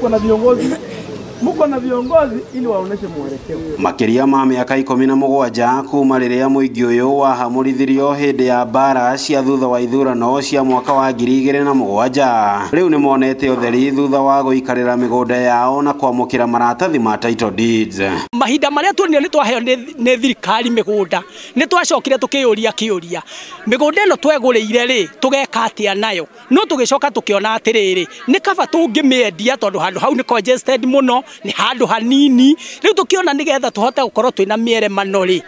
Mko na viongozi, muko na viongozi ili waoneshe mwelekeo. Makiria ma mĩaka 17 kuma rĩrĩa mũingĩ ũyũ wahamũrithirio hĩndĩ ya mbara cia thutha wa ithurano cia mwaka wa 2007 rĩu nĩmonete ũtheri thutha wa gũikarĩra mĩgũnda yao na kwamũkĩra maratathi ma title deeds. Mahinda marĩa tuonire nĩ twaheo nĩ thirikari mĩgũnda, nĩ twacokire tũkĩyũria kĩũria, mĩgũnda ĩno twegũrĩire rĩ, tũgeka atĩa nayo? No tũgĩcoka tũkĩona atĩrĩrĩ, nĩ kaba tũngĩmĩendia tondũ handũ hau nĩ congested mũno, nĩ handũ hanini. Rĩu tũkĩona nĩgetha tũhote gũkorwo twĩna mĩeremano rĩ,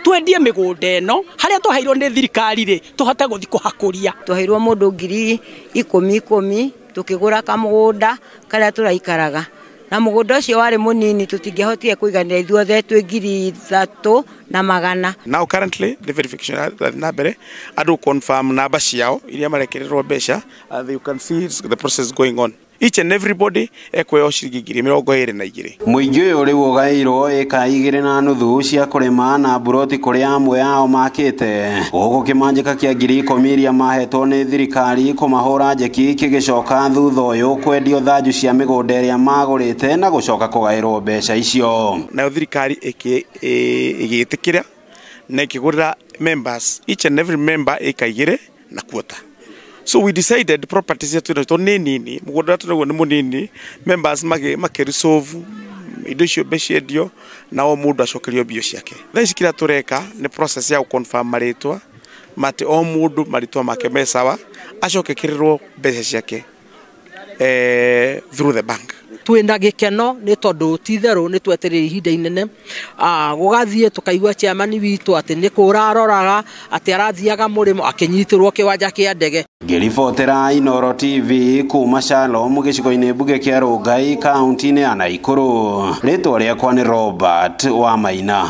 twendie mĩgũnda ĩno harĩa twaheirwo nĩ thirikari rĩ, tũhote gũthiĩ kũhakũria. Twaheirwo mũndũ 10,000 10,000, tukĩgũra kamũgũnda karĩa tũraikaraga, na mũgũnda ũcio warĩ mũnini, tũtingĩahotire kũiganĩra ithuothe twĩ 3,100. Now currently the verification ĩrathiĩ na mbere, andũ confirm namba ciao iria marekererwo mbeca. You can see the process going on. Each and everybody ekuheo ciringi 22,000. Mũingĩ ũyũ rĩu ũgaĩirwo ĩka 2.5 cia kũrĩma na mburoti kũrĩa amwe ao makĩte, gũkũ kĩmanjĩka kĩa 10,000 iria mahetwo nĩ thirikari kũmahũra njeki kĩgĩcoka thutha ũyũ kwendio thanju cia mĩgũnda ĩrĩa magũrĩte na gũcoka kũgaĩrwo mbeca icio. Nayo thirikari ĩgĩtĩkĩra na ĩkĩgũrĩra members, each and every member, ĩka 2.25. So we decided property cietu ĩno tondũ nĩ nini, mũgũnda ũrĩa tũnaguo nĩ mũnini, members makĩ resolve indo icio mbeca na o mũndũ acokerio mbia ciake. Thaa ici kĩrĩa tũreka nĩ process ya gũ-confirm marĩtwa matĩ o mũndũ marĩtwa make me sawa, acoke kĩrĩrwo mbeca ciake through the bank. Twina gikeno ni tondu ti itherũ nĩ twetereire ihinda inene, gũgathiĩ tũkaigua chairman witũ atĩ nĩ kũra aroraga atĩ arathiaga mũrĩmo akĩnyitĩrwo kĩwanja kĩa ndege. Ngĩribotera Inooro TV kuma Shalom gĩcigo-inĩ mbunge kĩa Rongai, kaunti-inĩ ya Naikuru, rĩtwa rĩakwa nĩ Robert Wamaina.